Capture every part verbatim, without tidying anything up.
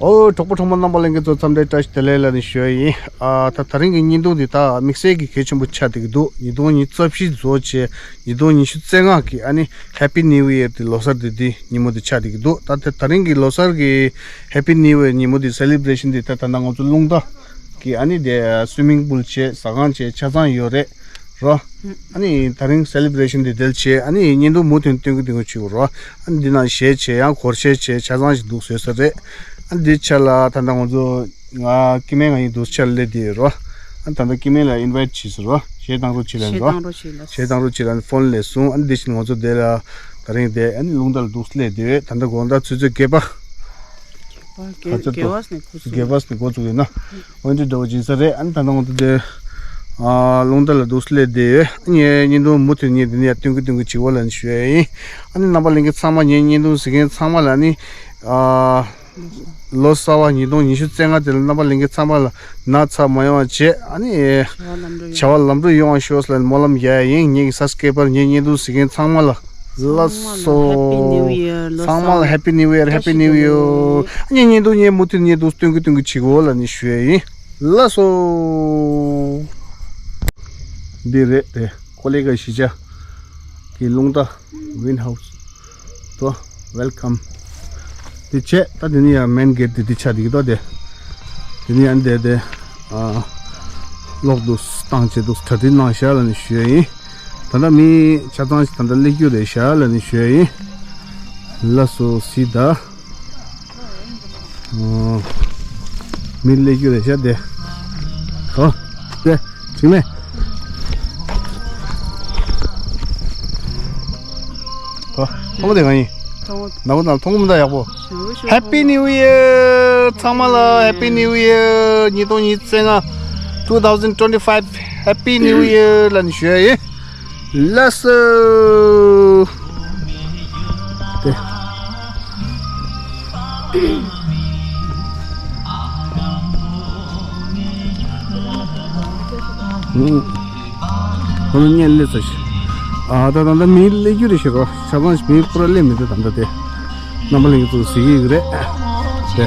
ཨོ། གྲོགས་པོ་གྲོགས་མོ་རྣམ་པ་ལྷན་རྒྱས་ཚོ་འཚམས་འདྲི་བཀྲ་ཤིས་བདེ་ལེགས་ལབ་ནས་ཞུ་ཡ་ཡིན། ཨ། ད་ད་རིང་གི་བརྙན་ཐུང་འདི་ད་དམིགས་བསལ་གྱི་གལ་ཆེན་པོ་ཆགས་བསྡད་ཀྱི་འདུག་ཉིས་སྟོང་ཉི་ཤུ་རྩ་བཞི་རྫོགས་བྱས། ཉིས་སྟོང་ཉི་ཤུ་རྩ་ལྔ་གི་ཨ་ནི་Happy New Year དེ་ལོ་གསར་དེ་དེ་ཉིན་མོ་དེ་ཆགས་བསྡད་ཀྱི་འདུག་ད་དེ་ད་རིང་གི་ལོ་གསར་གྱི་Happy New Year ཉིན་མོ་དེ་སེ་ལི་བྷི་རེ་ཤན་དེ་ད་ད་ལྟ་ང་ཚོ་རླུང་རྟ་གི་ཨ་ནི་དེ་སུའི་མིང་པུལ་བྱས། ཟ་ཁང་བྱས། ཆ་ཚང་ཡོད་རེད། རོ། ཨ་ནི་ད་རིང་སེ་ལི་བྷི་རེ་ཤན་འདི་དེ་ལ་བྱས། ཨ་ནི་བརྙན་ཐུང་མུ་མཐུད་སྟོན་གི་སྟོན་གི་བྱེད་དགོས་རོ། ཨ་ནི་འདི་ནང་གཞས་བྱས། ཡང་སྒོར་གཞས་བྱས། ཆ་ཚང་ཞིག་འདུག་བཟོས་ས་རེད། ཨ་ནི་འདི་ཆ་ལ་ད་ལྟ་ང་ཚོ་ང་སྐྱེ་དམན་ང་ཡིན་འདུག་ཆ་ལ་སླེབས་བསྡད་ཡོད་རོ། ཨ་ནི་ད་ལྟ་སྐྱེ་དམན་ལ་ཨིན་ཝའིཊ་བྱས་ཟེར་རོ། གཞས་བཏང་རོགས་བྱེད་ལབ་རོ། གཞས་བཏང་རོགས་བྱེད་ལབ། གཞས་བཏང་རོགས་བྱེད་ལབ་ནི་ཕོན་སླེབས་སོང་། ཨ་ནི་འདི་བཞིན་ང་ཚོ་འདི་ལ་ད་རིང་དེ་ཨ་ནི་རླུང་རྟ་ལ་འདུག་སླེབས་བསྡད་ཡོད། ད་ལྟ་དགོང་དག་ཆུ་ཚོད་བརྒྱད་པ། ག་ཚོད་དགོས། བརྒྱད་པ་ནས་འགོ་ཚུགས་ཡོད་ན། འོན་ཏེ་འདྲ་བོ་ཇི་ས་རེད། ཨ་ནི་ད་ལྟ་ང་ཚོ་འདི་ཨ་རླུང་རྟ་ལ་འདུག་སླེབས་བསྡད་ཡོད། ཨ་ནི་བརྙན་ཐུང་མུ་མཐུད་ངས་འདི་ནས་ཡར་སྟོན་གི་སྟོན་གི་བྱེད་དགོས་ལབ་ནས་ཞུ་ཡ་ཡིན། ཨ་ནི་རྣམ་པ་ལྷན་རྒྱས་ཚང་མ། ངའི་བརྙན་ཐུང་གཟིགས་མཁན་ཚང་མ་ལ་ཨ་ནི་ཨ་ལོ་གསར་བ་ཉིས་སྟོང་ཉི་ཤུ་རྩ་ལྔ་དེ་ལ་རྣམ་པ་ལྷན་རྒྱས་ཚང་མ་ལ་ན་ཚ་མ་ཡོང་བ་བྱས། ཨ་ནི་བྱ་བ་ལམ་འགྲོ་ཡོང་བ་ཤོག་ལབ་ནས་སྨོན་ལམ་རྒྱག་ཡ་ཡིན། ངེད་ཀྱི་སབ་སི་ཀེ་རབ་པར། ངའི་བརྙན་ཐུང་གཟིགས་མཁན་ཚང་མ་ལ། ལགས་སོ། Happy New Year ལོ་གསར། ཚང་མ་ལ་Happy New Year, Happy New Year། ཨ་ནི་བརྙན་ཐུང་ངས་མུ་མཐུད་ངས་འདུག་སྟོན་གི་སྟོན་གི་བྱེད་དགོས་ལབ་ནས་ཞུ་ཡ་ཡིན། ལགས་སོ། འདི་རེད་དེ། ཀོ་ལི་གྷལ་གཞིས་ཆགས་ཀྱི་རླུང་རྟ། Wind House དོ། Welcome འདི་བྱས། ད་འདི་ནི་ཡང་མེན་གེ་ཊི་འདི་འདི་ཆགས་འདི་གི་དོ། དེ་འདི་ནི་ཡང་འདི་དེ་ཨ་གློག་འདུག་བཏང་བྱས་འདུག་གྲ་སྒྲིག་གནང་བཞག་ལབ་ནས་ཞུ་ཡ་ཡིན། ད་ལྟ་མི་ཆ་ཚང་ཞིག་ད་ལྟ་སླེབས་རྒྱུ་རེད་བཞག་ལབ་ནས་ཞུ་ཡ་ཡིན། ལགས་སོ། གཟིགས་དང་། ཨོ། མི་སླེབས་རྒྱུ་རེད་བཞག་དེ། ཨོ། དེ། དྲིན་མེད། ཨོ། མཐོང་གི་འདུག་ག་ཡིན། མཐོང་གི། ནག་པོ་དང་མཐོང་གི་མི་འདུག་ཡག་པོ། ཞུ་ཞུ། Happy New Year ཚང་མ་ལ། Happy New Year ཉིས་སྟོང་ཉི་ཤུ་རྩ་ལྔ། Two thousand twenty-five Happy New Year ལབ་ནས་ཞུ་ཡ་ཡིན། ལགས་སོ། དེ། ཧུམ། ཁོ་ན་ངས་སླེབས་ཚར་ཤག་ཨ་ད་ད་ད་མི་སླེབས་རྒྱུ་རེད་ཤག་རོ། ཆ་ཚང་མི་ཁོ་ར་སླེབས་མི་འདུག་ད་ད་དེ། རྣམ་པ་ལྷན་རྒྱས་ཚོ་གཟིགས་ཀྱི་ཡོད་རེད་དེ། དེ།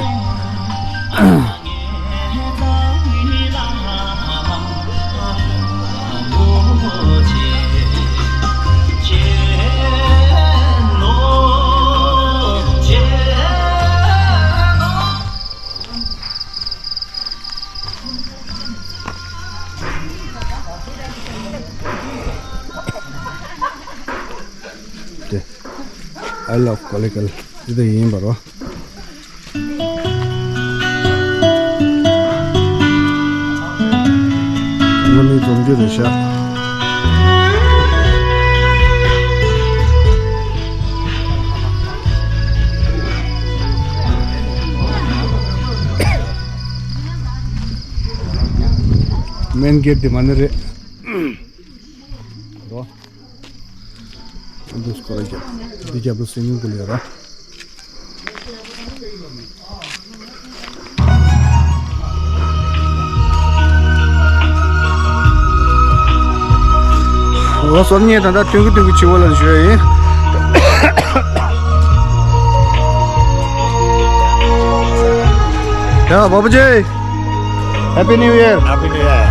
I love Kollegal འདི་ད་ཡིན་པ་རོ། ང་མི་འཛོམས་རྒྱུ་རེད་ཤག་མེན་གེ་ཊི་འདི་མ་ནི་རེད། རོ། འདི་སྐོར་རྒྱབ། འདི་རྒྱབ་ལ་སུའི་མིང་པུལ་ཡོད་ར། ལགས་སོ། ངས་ད་ལྟ་སྟོན་གི་སྟོན་གི་བྱེད་དགོས་ལབ་ཞུ་ཡ་ཡིན། ཡ་བ་བུ་ཇེ། Happy New Year. Happy New Year.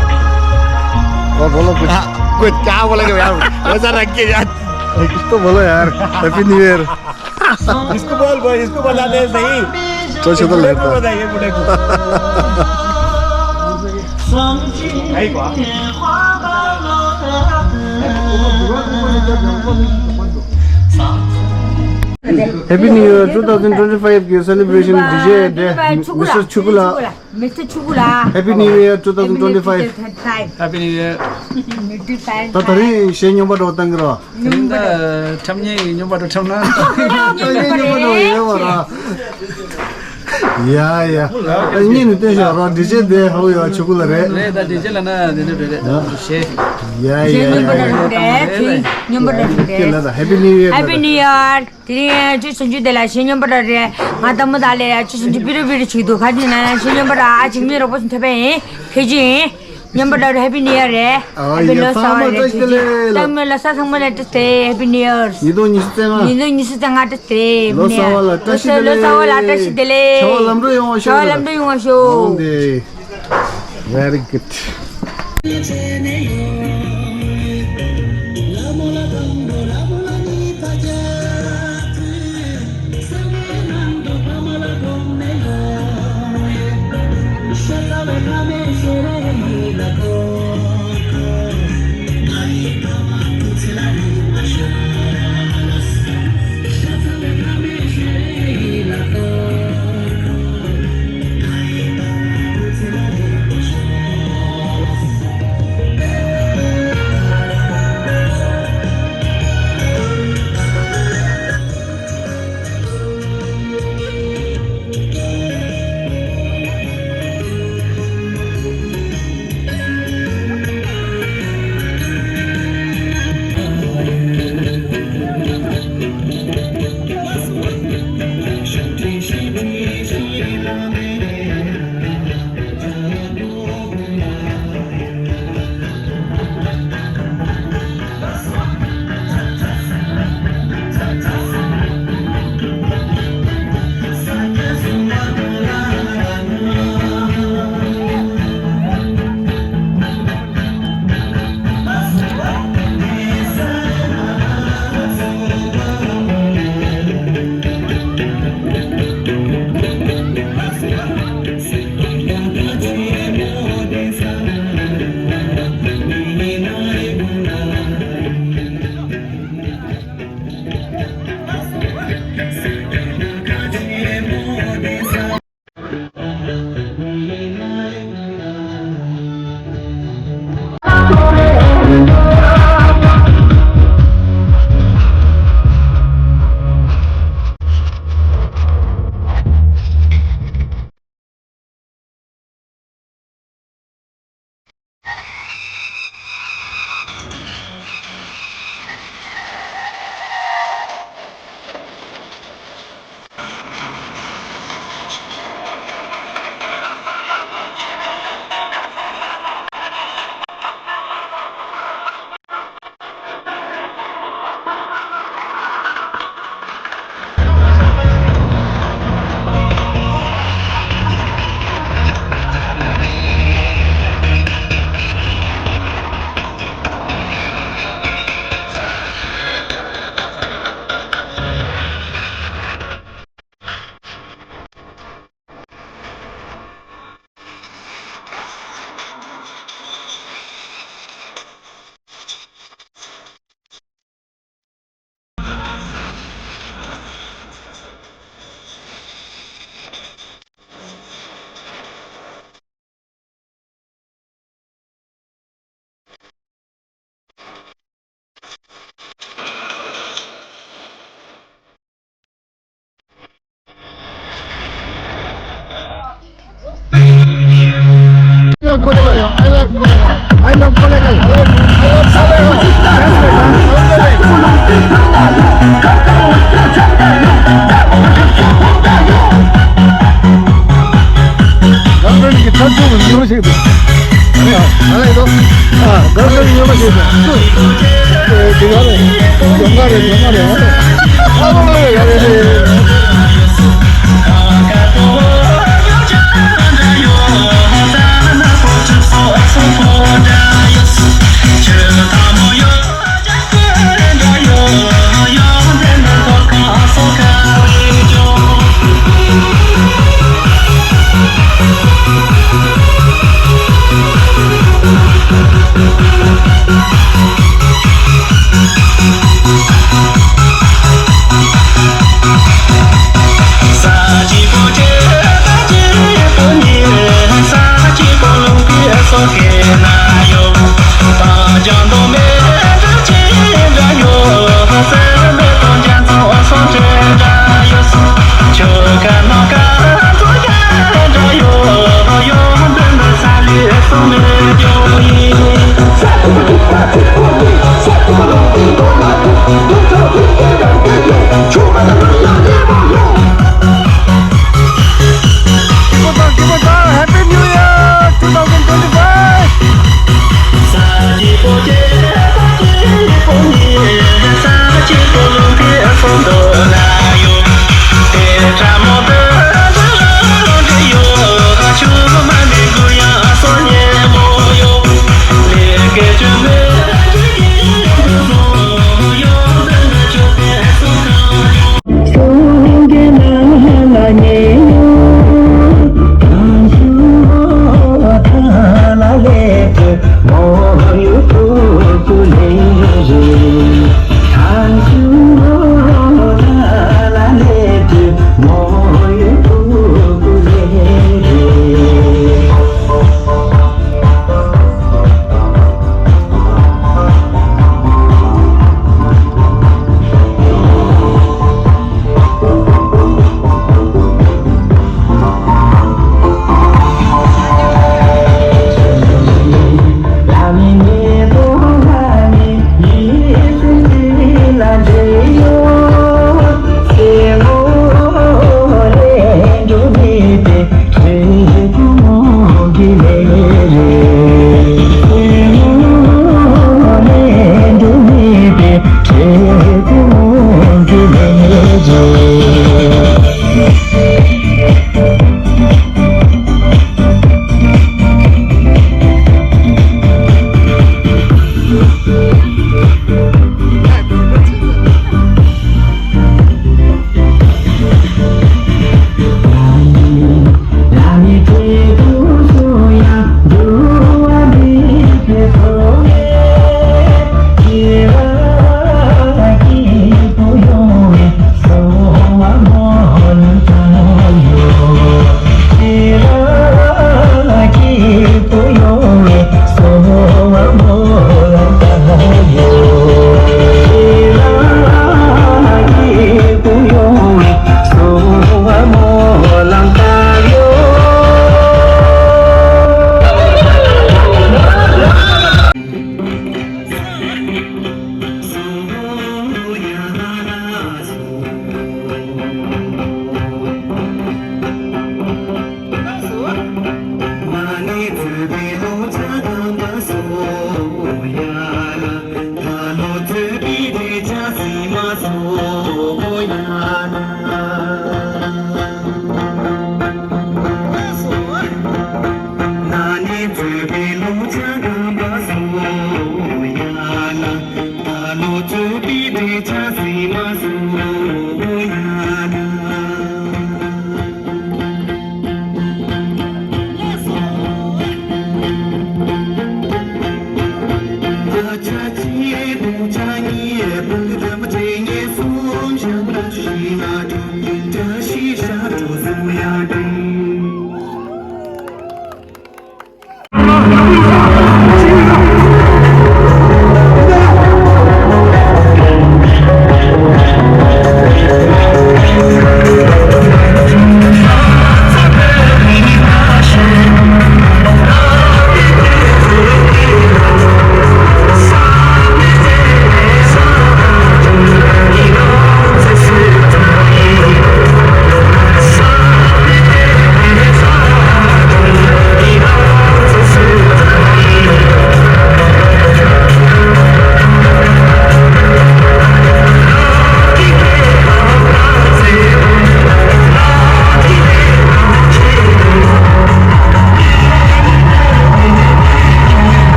बहुत बोलो कुछ। हाँ, कुछ क्या बोलेंगे यार? वैसा रख के यार। कुछ तो बोलो यार। Happy New Year. इसको बोल, बोल, इसको बता दे सही। तो चलो, बूढ़े को लगता है। बताइए, बूढ़े को। सही बात। Happy New Year two thousand twenty-five གི་celebration ཌི་ཇེ་དེ། Mister Chukula. Mister Chukula. Happy New Year two thousand twenty-five. Happy New Year. ད་ད་རིང་གཞས་སྙོམས་པ་འདྲ་བོ་བཏང་གི་རོ། ད་ད་ཁྲམ་ཉེ་ཡི་སྙོམས་པ་འདྲ་ཁྲམ་ན། ཁྲམ་ཉེ་སྙོམས་པ་འདྲ་བོ་ཡོད་པ་ར། ཡ་ཡ། ཨ་གཉིས་ནས་བསྟན་བཞག་རོགས། འདི་བྱས་དེ་ཧོ་ཡོ་ཆུ་ཁུ་ལ་རེད། རེད་ད། འདི་བྱས་ལ་ན་དེ་འདྲ་རེད་རེད། ཞེས། ཡ་ཡ་ཡ་ཡ། སྙོམས་པ་རེད། སྙོམས་པ་རེད། ཁྱེད་ལ་ད་Happy New Year། Happy New Year། དེ་རིང་ཆུ་སུམ་ཅུ་དེ་ལ་ཞེས་སྙོམས་པ་རེད། ང་ལྟ་མོ་ད་ལས་ཆུ་སུམ་ཅུ་པི་རུ་པི་རུ་ཆུ་འདུག་ཁ་ཅིག་ན་ན་ཞེས་སྙོམས་པ་ར་ཨ་ཅིག་མི་རོགས་པོ་ཐོབ་པ་ཡིན། ཁེ་ཅི་ཡིན། སྙོམས་པ་ར་Happy New Year་རེད། ཨ་ཡ། ཚང་མ་བཀྲ་ཤིས་བདེ་ལེགས། ཚང་མ་ལ་ས་ཚང་མ་ལ་བཀྲ་ཤིས་བདེ་ལེགས། Happy New Year། ཉིས་སྟོང་ཉི་ཤུ་རྩ་ལྔ། ཉིས་སྟོང་ཉི་ཤུ་རྩ་ལྔ་བཀྲ་ཤིས་བདེ་ལེགས། ལོ་གསར་བ་ལ་བཀྲ་ཤིས་བདེ་ལེགས། ལོ་གསར་བ་ལ་བཀྲ་ཤིས་བདེ་ལེགས། བྱ་བ་ལམ་འགྲོ་ཡོང་བ་ཤོག་བྱ་བ་ལམ་འགྲོ་ཡོང་བ་ཤོག་འོང་དེ། Very good།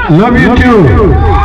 Love you too.